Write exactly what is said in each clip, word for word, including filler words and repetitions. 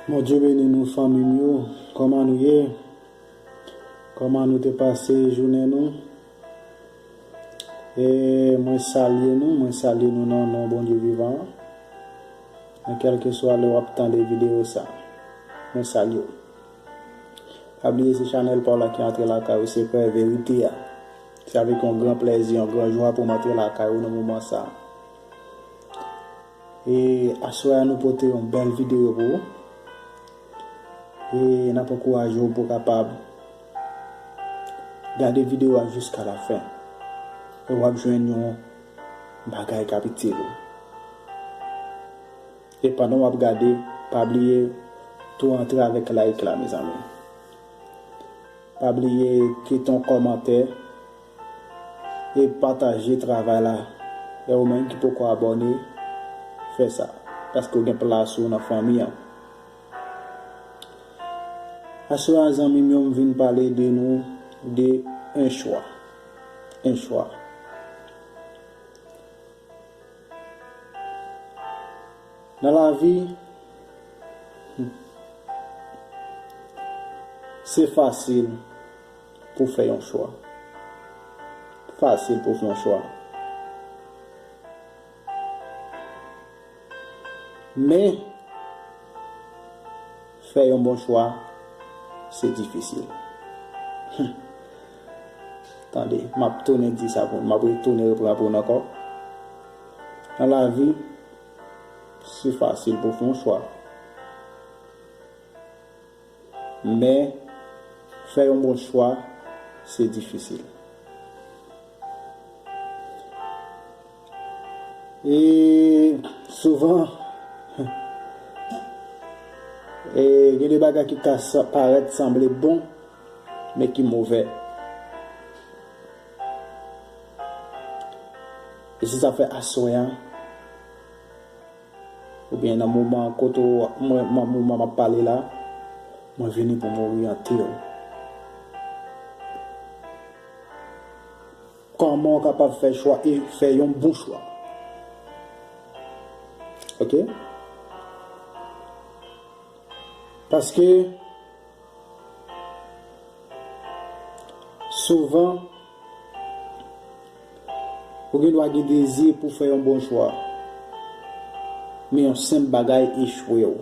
Bondye beni nou, fanmi m yo. Kòman nou ye? Kòman nou te pase jounen nou? E mwen salye nou, mwen salye nou nan non Bondye vivan an. Nan kèlkeswa lè w ap tande videyo sa, mwen salye w. Pa bliye se chanèl pa w la ki antre lakay ou, se Frè Verite a. Se avèk yon gran plèzi, yon gran jwa pou m antre lakay ou nan moman sa. E aswè a nou pote yon bèl videyo pou ou. E n ap ankouraje w pou w kapab gade videyo a jiska lafen. E w ap jwenn yon bagay k ap itil ou. E pandan w ap gade, pa bliye tou antre avèk like la, mezanmi. Pa bliye kite yon kòmantè e pataje travay la. E ou menm ki poko abòne, fè sa, paske w gen plas ou nan fanmi an. Aswè a, zanmi m yo, m vin pale de nou de un choix. Un choix. Nan lavi, se fasil pou fè yon chwa. Fasil pou fè yon chwa. Men, fè yon bon chwa, se difisil. Tande, m ap tounen di sa pou nou, m ap retounen reprann pou nou ankò. Nan lavi, se fasil pou fè yon chwa. Men, fè yon bon chwa, se difisil. E souvan, e gen de bagay ki ka sa-, parèt sanble bon, men ki movè. E se sa fè aswè a, oubyen nan moman kote w, mwen, mwen, moman m ap pale la, mwen vini pou m oryante w. Kòman w kapab fè chwa e fè yon bon chwa? Oke? Paske souvan, ou gen dwa gen dezi pou fè yon bon chwa, men yon senp bagay echwe w.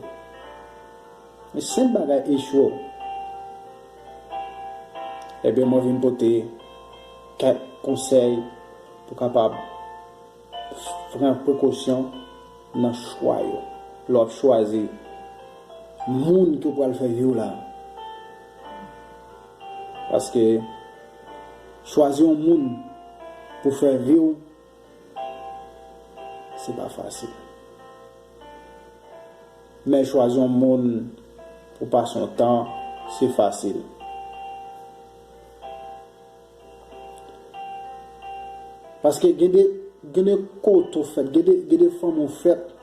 Yon senp bagay echwe w. Ebyen, mwen vin pote kèk konsèy pou kapab pran prekosyon nan chwa yo. Lè w ap chwazi moun ke w pral fè vi w la. Paske chwazi yon moun pou fè vi w, se pa fasil. Men chwazi yon moun pou pase yon tan, se fasil. Paske gen de, gen de kote w fèt, gen de, gen de fanmi w fèt,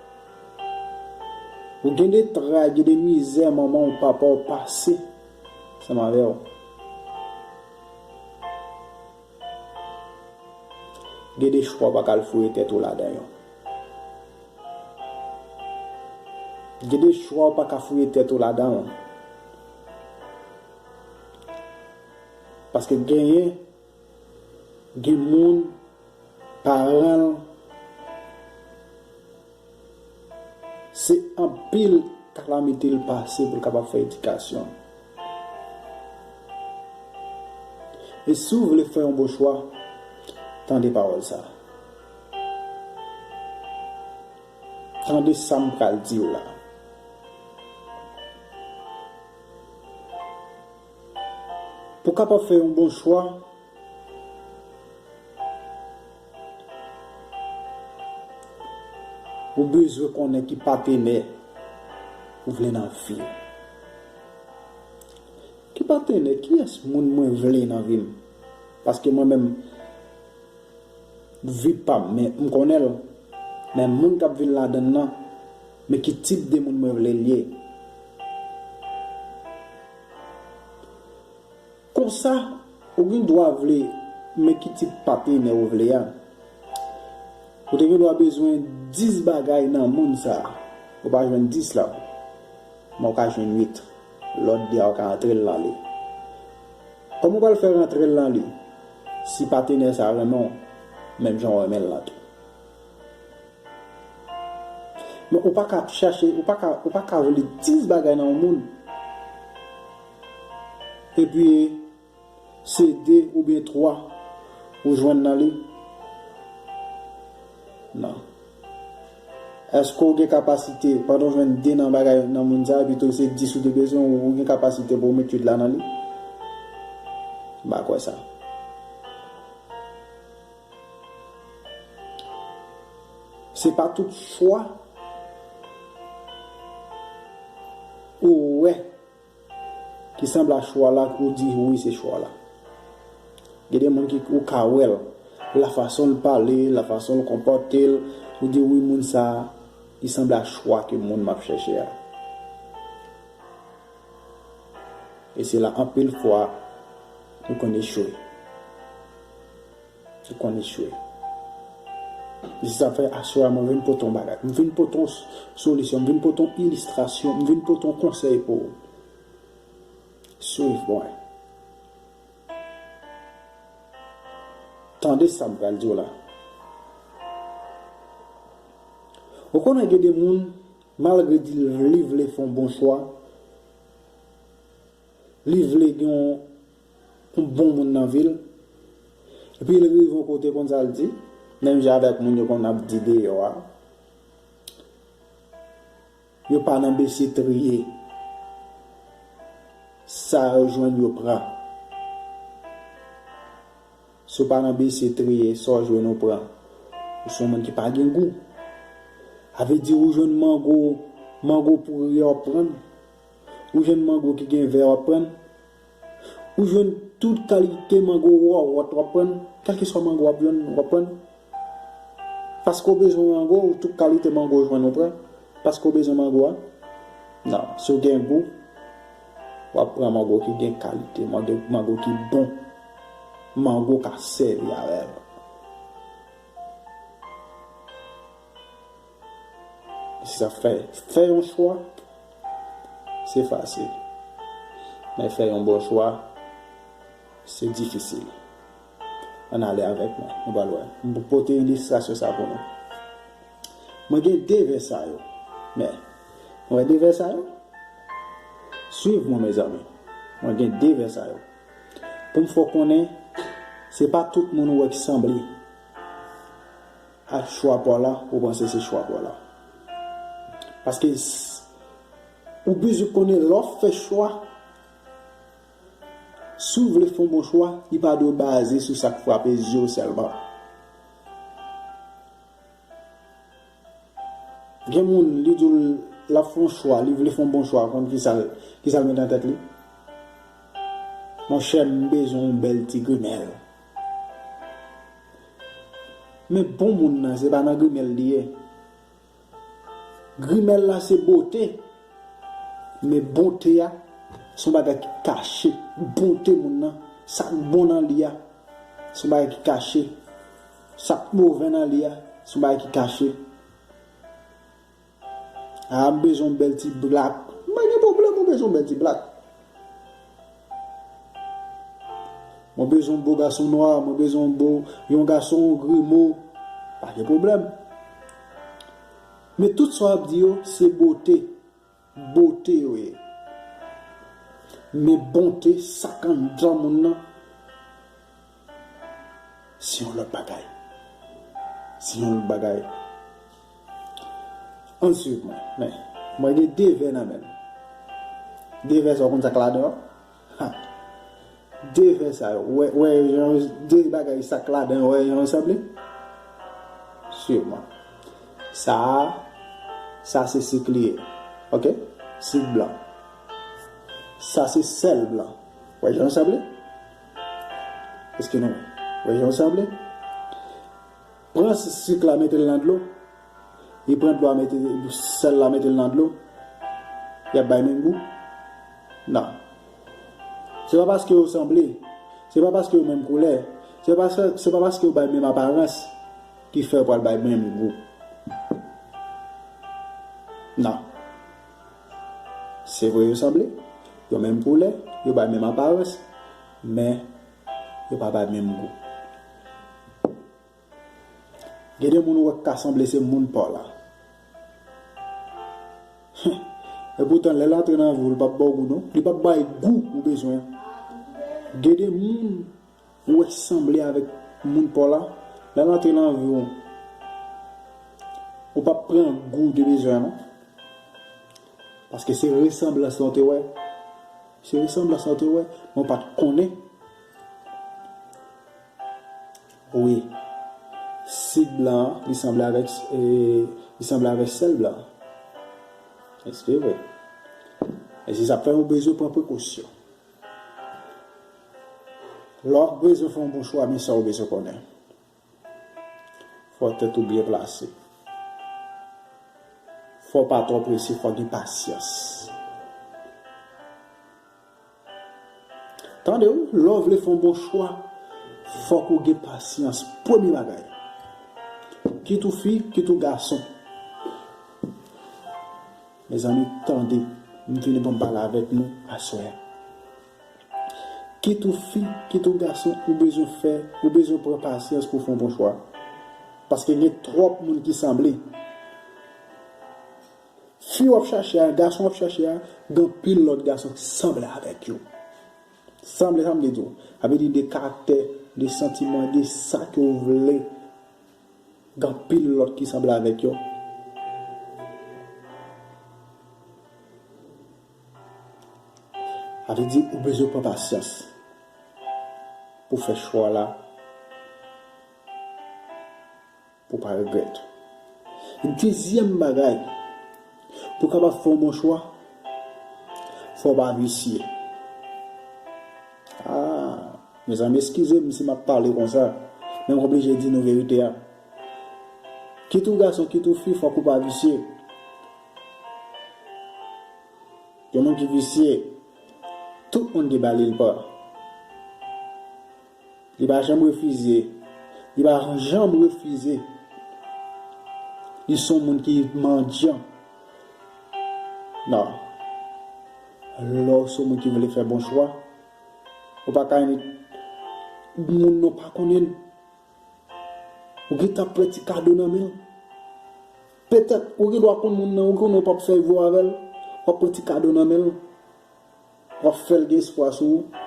ou gen de tray, gen de mizè manman w, papa w pase ansanm avè w. Gen de chwa w pa ka al fouye tèt ou ladan yo. Gen de chwa w pa ka fouye tèt ou ladan yo. Paske genyen, gen moun, paran l, se anpil kalamite l pase pou l kapab fè edikasyon. E si w vle fè yon bon chwa, tande pawòl sa. Tande sa m pral di w la. Pou w kapab fè yon bon chwa, ou bezwen konnen ki patenè ou vle nan vi w. Ki patenè, kiyès moun mwen vle nan vi m? Paske mwen menm, vi pa m, men m konnen l. Men moun k ap vin ladan l nan, men ki tip de moun mwen vle l ye. Konsa, ou gen dwa vle, men ki tip patenè ou vle a. Ou te gen dwa bezwen dis bagay nan monn sa a. Ou pa jwenn dis la. men w ka jwenn uit. Lòt de a, w ka antre l nan li. Kòman w pral fè rantre l nan li? Si patenè sa a renmen w, menm jan w renmen l lan tou. Men ou pa ka ap chache, ou pa ka, ou pa ka vle dis bagay nan yon moun. Epi, se de oubyen twa ou jwenn nan li? Non. Èske w gen kapasite, pandan w jwenn de nan bagay nan moun sa, epi tou se dis ou te bezwen, ou, ou gen kapasite pou w met uit la nan li? M pa kwè sa. Se pa tout chwa ou wè ki sanble a chwa la, ou di wi, se chwa la. Gen de moun ki, ou ka wè l, la fason l pale, la fason l konpòte l, ou di wi, moun sa a, li sanble a chwa ke moun m ap chèche a. E se la anpil fwa nou konn echwe. Ou konn echwe. Se sa fè aswè a mwen vin pote yon bagay. M vin pote yon s-, solisyon, m vin pote yon ilistrasyon, m vin pote yon konsèy pou ou. Swiv mwen. Tande sa m pral di w la. Ou konnen gen de moun, malgre di li vle fè yon bon chwa, li vle gen yon, yon bon moun nan vi l. Epi l rive yon kote, konn sa l di? Menm jan avèk moun yo konn ap di deyò a, yo pa nan bese triye. Sa yo jwenn, yo pran. Si w pa nan bese triye, sa w jwenn ou pran. Ou se yon moun ki pa gen gou. A vle di ou jwenn mango, mango pouri a w ap pran. Ou jwenn mango ki gen vè w ap pran. Ou jwenn tout kalite mango wòwòt w ap pran. Kèlkeswa mango w ap jwenn, w ap pran. Paske w bezwen mango, ou tout kalite mango w jwenn ou pran. Paske w bezwen mango a? Non, si w gen gou, w ap pran mango ki gen kalite, mango, mango ki bon, mango w ka sèvi avè l. Se sa fè, fè yon chwa, se fasil. Men fè yon bon chwa, se difisil. Ann ale avèk mwen, nou pral wè. M pote ilistrasyon sa pou nou. Mwen gen de vè sa yo. Men, nou wè de vè sa yo? Swiv mwen, mezanmi. Mwen gen de vè sa yo. Pou m fè w konnen, se pa tout moun ou wè ki sanble ak chwa pa w la, ou panse se chwa pa w la. Paske s-, ou bezwen konnen lè w fè chwa, si w vle fè yon bon chwa, li pa dwe baze sou sa k frape zye w sèlman. Gen moun, li di w l ap fè yon chwa, li vle fè yon bon chwa, konn kisa l, kisa l met nan tèt li? Monchè, m bezwen yon bèl ti grimèl. Men bon moun nan, se pa nan grimèl li ye. Grimèl la se bote. Men bonte a, se yon bagay ki kache. Bonte moun nan, sa k bon nan li a, se yon bagay ki kache. Sa k move nan li a, se yon bagay ki kache. A, m bezwen yon bèl ti blak. M pa gen pwoblèm, mwen bezwen yon bèl ti blak. Mwen bezwen yon bo gason nwa, mwen bezwen yon bo, yon gason grimo. Pa gen pwoblèm. Men tout sa w ap di yo, se bote. Bote yo ye. Men bonte, sa k anndan moun nan, se yon lòt bagay. Se yon lòt bagay. Ann swiv mwen. Men, mwen gen de vè nan men m. De vè sa, w konn sa k ladan yo? Ha. De vè sa yo. Wè, wè, jan, de bagay sa k ladan yo, wè, jan yo sanble? Swiv mwen. Sa a, sa se sik li ye. Oke? Sik blan. Sa se sèl blan. Wè, jan yo sanble? Èske nou wè jan yo sanble? Pran sik la, mete l nan dlo. Li pran dlo a, mete, sèl la, mete l nan dlo. Y ap bay menm gou? Non. Se pa paske yo sanble. Se pa paske yo menm koulè. Se pa, se pa paske yo bay menm aparans ki fè yo pral bay menm gou. Non. Se vre yo sanble, yo menm koulè, yo bay menm aparans, men yo pa bay menm gou. Gen de moun ou wè k ka sanble se moun pa w la. Epoutan, lè l antre nan vi w, li p ap ba w gou non. Li p ap bay gou ou bezwen. Gen de moun ou wè sanble avèk moun pa w la, lè l antre nan vi w, ou p ap pran gou ou te bezwen non. Paske se resanblans lan w te wè. Se resanblans lan w te wè, men w pa t konnen. Wi. Sid blan an, li sanble avèk, e, li sanble avèk sèl blan an. Èske vre? E se sa k fè ou bezwen pran prekosyon. Lè w bezwen fè yon bon chwa, men sa ou bezwen konnen. Fò tèt ou byen plase. Fò w pa twò prese, fò w gen pasyans. Tande wi, lè w vle fè yon bon chwa, fòk ou gen pasyans. Premye bagay. Kit ou fi, kit ou gason. Mezanmi, tande, m vini pou m pale avèk nou aswè a. Kit ou fi, kit ou gason, ou bezwen fè, ou bezwen pran pasyans pou w fè yon bon chwa. Paske gen twòp moun ki sanble. Fi w ap chache a, gason w ap chache a, gen anpil lòt gason ki sanble avèk yo. Sanble, sa m vle di w. Sa vle di de karaktè, de santiman, de sa ke w vle. Gen anpil lòt ki sanble avèk yo. Sa vle di ou bezwen pran pasyans pou fè chwa la, pou w pa regrèt. Dezyèm bagay, pou w kapab fè yon bon chwa, fò w pa visye. Ah, mezanmi, eskize m si m ap pale konsa, men m oblije di nou verite a. Kit ou gason, kit ou fi, fòk ou pa visye. Gen moun ki visye, tout moun gen ba li l pa. Li pa janm refize. Li pa janm refize. Li se yon moun ki mandyan. Non. Lè w se yon moun ki vle fè bon chwa, ou pa ka renmen moun nan w pa konnen l. Ou gentan ap pran ti kado nan men l. Petèt, ou gen dwa konn moun nan, ou konnen w p ap fè vo avè l. W ap pran ti kado nan men l. W ap fè l gen espwa sou ou.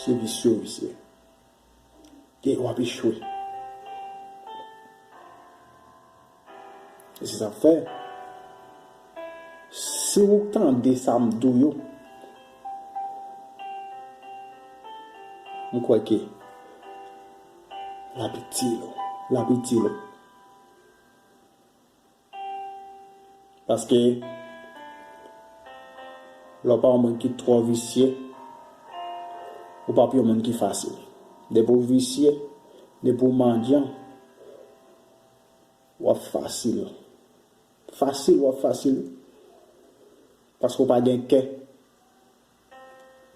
Se visye w visye. E w ap echwe. E se sa k fè, si w tande sa m di w yo, m kwè ke l ap itil ou, l ap itil ou. Paske lè w pa yon moun ki twò visye, ou p ap yon moun ki fasil. Depi w visye, depi w mandyan, w ap fasil. Fasil, w ap fasil. Paske w pa gen kè.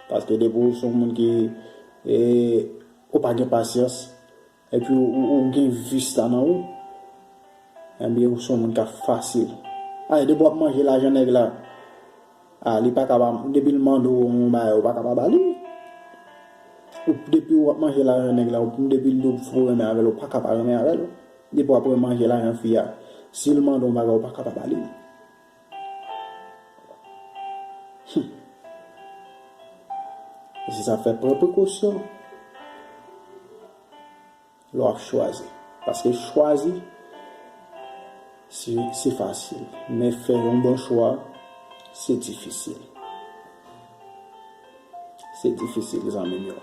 Paske depi w se yon moun ki, e, ou pa gen pasyans, epi ou, ou, ou gen vis la nan ou, ebyen, ou se yon moun k ap fasil. Ay, depi w ap manje lajan nèg la, a, li pa ka pa, depi l mande w yon bagay, ou pa ka pa ba li. Ou, depi w ap manje lajan nèg la, ou, depi l di w fò w renmen avè l, ou pa ka pa renmen avè l. Depi w ap manje lajan fi a, si l mande w yon bagay, ou pa ka pa ba li. Hmm. E se sa k fè pran prekosyon lè w ap chwazi. Paske chwazi, se, se fasil. Men fè yon bon chwa, se difisil. Se difisil, zanmi m yo.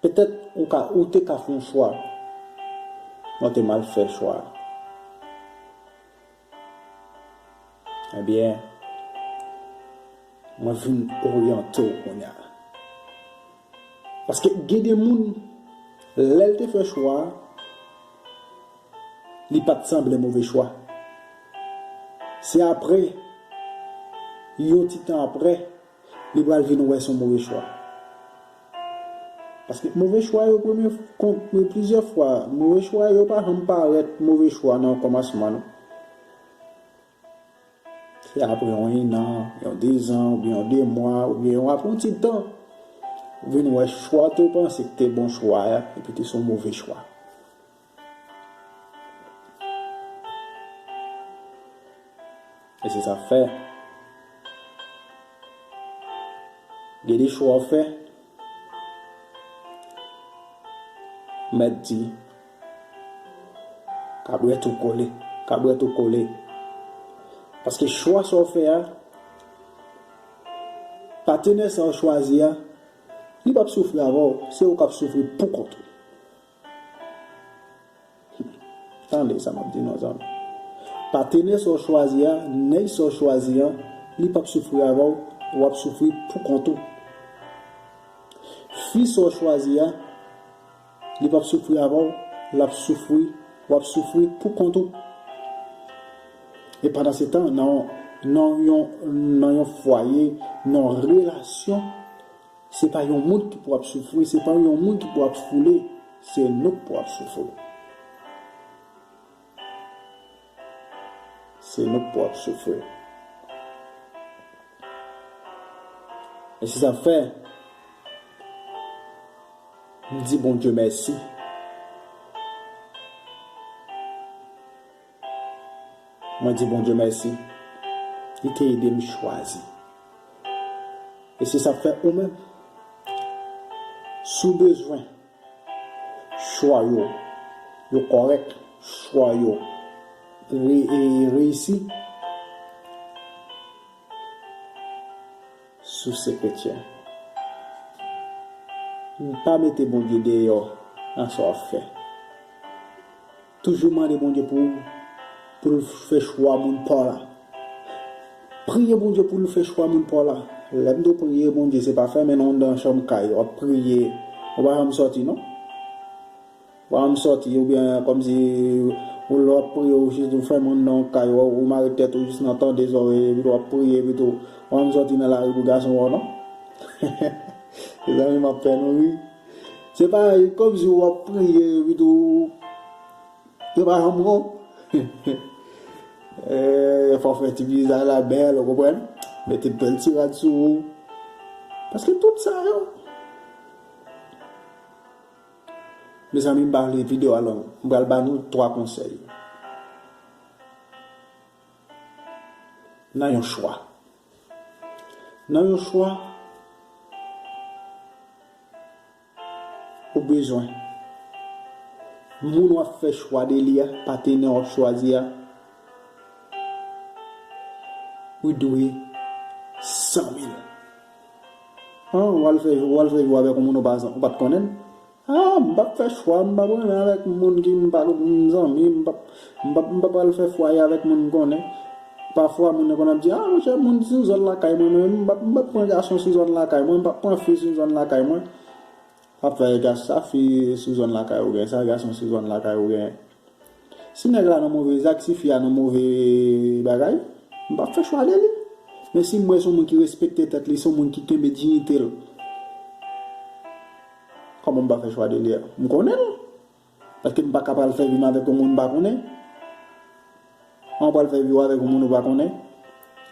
Petèt ou ka, ou te ka fè yon chwa, men w te mal fè chwa a. Ebyen, mwen vin oryante w kounye a. Paske gen de moun, lè l te fè chwa a, li pa t sanble move chwa. Se apre, yon ti tan apre, li pral vin wè se yon move chwa. Paske move chwa yo premye, kon, plizyè fwa, move chwa yo pa janm parèt move chwa nan kòmansman, non. Apre yon, yon an, yon dezan, oubyen yon de mwa, oubyen yon, apre yon ti tan, ou vin wè chwa w te panse ki te bon chwa a, epi te se yon move chwa. E se sa k fè, gen de chwa w fè, mèt di, kabrèt ou kole, kabrèt ou kole. Paske chwa sa w fè a, patenè sa w chwazi a, li p ap soufri avè w, se ou k ap soufri poukont ou. Tande sa m ap di nou, zanmi. Patenè sa w chwazi a, nèg sa w chwazi a, li p ap soufri avè w, w ap soufri poukont ou. Fi sa w chwazi a, li p ap soufri avè w, l ap soufri, w ap soufri poukont ou. E pandan se tan, nan, nan yon, nan yon fwaye, nan yon relasyon, se pa yon moun ki pou ap soufri, se pa yon moun ki pou ap foule, se nou k pou ap soufri. Se nou k pou ap soufri. E se sa k fè, m di Bondye mèsi. Mwen di Bondye mèsi. Li te ede m chwazi. E se sa k fè ou menm, si w bezwen chwa yo, yo kòrèk, chwa yo re-, e reyisi, si w se kretyen, pa mete Bondye deyò nan sa w ap fè. Toujou mande Bondye pou, pou l fè chwa moun pa w la. Priye Bondye pou l fè chwa moun pa w la. Lè m di w priye Bondye, se pa fèmen nan anndan chanm kay, w ap priye, ou pa janm sòti, non. W ap sòti, oubyen kòmsi ou lè w ap priye, ou jis ou fèmen anndan yon kay, ou, ou mare tèt ou jis nan tande zòrèy, epi w ap priye, epi tou, w ap sòti nan lari pou gason wè w, non? Mezanmi, m ap fè nou ri. Se pa kòmsi w ap priye, epi tou, yo pa janm wè w. Eh, fò w fè ti vizaj la bèl, ou konprann? Mete bèl ti rad sou ou. Paske tout sa yo, Mezanmi, m pa vle videyo a long. M pral ba nou twa konsèy. Nan yon chwa. Nan yon chwa, ou bezwen moun w ap fè chwa de li a, patenè w ap chwazi a, ou dwe san mil. An, w al fè, w al fè jou avèk yon moun ou pa, ou pa t konnen l. Ah, m p ap fè chwa, m p ap renmen avèk moun ki m pa m zanmi, m p ap, m p ap, m p ap al fè fwaye avèk moun m konnen. Pafwa, moun yo konn ap di, ah, monchè, moun sou zòn lakay mwen, men m p ap, m p ap pran gason sou zòn lakay mwen, m p ap pran fi sou zòn lakay mwen. Ap fè gas sa fi sou zòn lakay ou gen, sa gason sou zòn lakay ou gen. Si nèg la nan move zak, si fi a nan move bagay, m p ap fè chwa de li. Men si m wè se yon moun ki respekte tèt li, se yon moun ki kenbe diyite l, kòman m pa fè chwa de li a? M konnen l. Paske m pa ka pral fè vi m avèk yon moun m pa konnen. An pral fè vi w avèk yon moun ou pa konnen.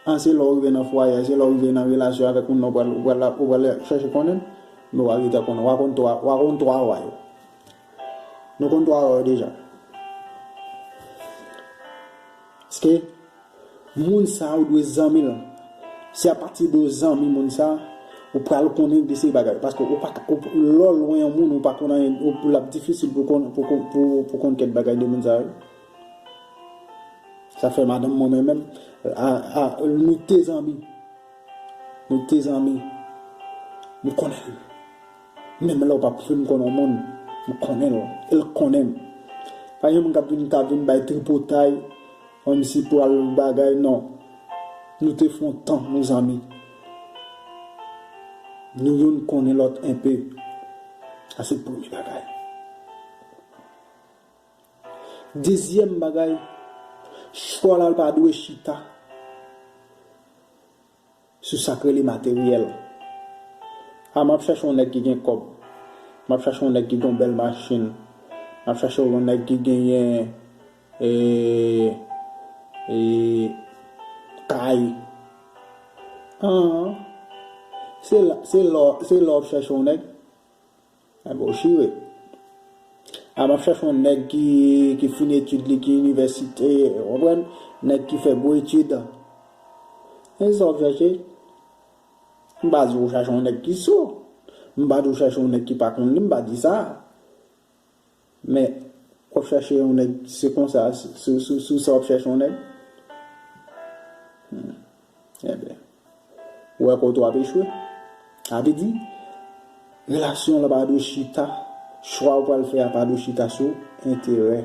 An se lè w rive nan fwaye, se lè w rive nan relasyon avèk moun nan ou pral, ou pral, ou pral chèche konnen l. Men w a gentan konnen. W a konn twa, w a konn twa wa yo. Nou konn twa wa yo deja. Paske moun sa ou dwe zanmi l. Se apati de w zanmi moun sa, ou pral konnen de se bagay. Paske ou pa ka, ou, lè w lwen yon moun, ou pa konn anyen, ou, l ap difisil pou konn, pou, pou, pou, pou konn kèk bagay de moun sa yo. Sa fè madanm mwen menm, menm, a, a, nou te zanmi. Nou te zanmi. M konnen l. Menm lè w p ap fin konn yon moun, m konnen l. E l konnen m. Pa gen moun k ap vin, k ap vin bay tripotay, kòmsi pral bagay, non. Nou te fè yon tan, nou zanmi. Nou youn konnen lòt enpe. Sa se premye bagay. Dezyèm bagay, chwa w la pa dwe chita sou sa k rele materyèl. A, m ap chache yon nèg ki gen kòb. M ap chache yon nèg ki gen yon bèl machin. M ap chache yon nèg ki genyen, e, e, kay. An, se la, se lè, se lè w ap chèche yon nèg. Enben, w chire. A, m ap chèche yon nèg ki, ki fin etid li, ki inivèsite, w konprann? Nèg ki fè gwo etid. E sa w ap chèche? M pa di w chache yon nèg ki sou. M pa di w chache yon nèg ki pa konn li, m pa di sa. Men, w ap chèche yon nèg, se konsa, sou, sou, sou sa w ap chèche yon nèg. Hmm. Enben, ou wè kote w ap echwe. Sa vle di, relasyon an pa dwe chita, chwa ou pral fè a pa dwe chita sou enterè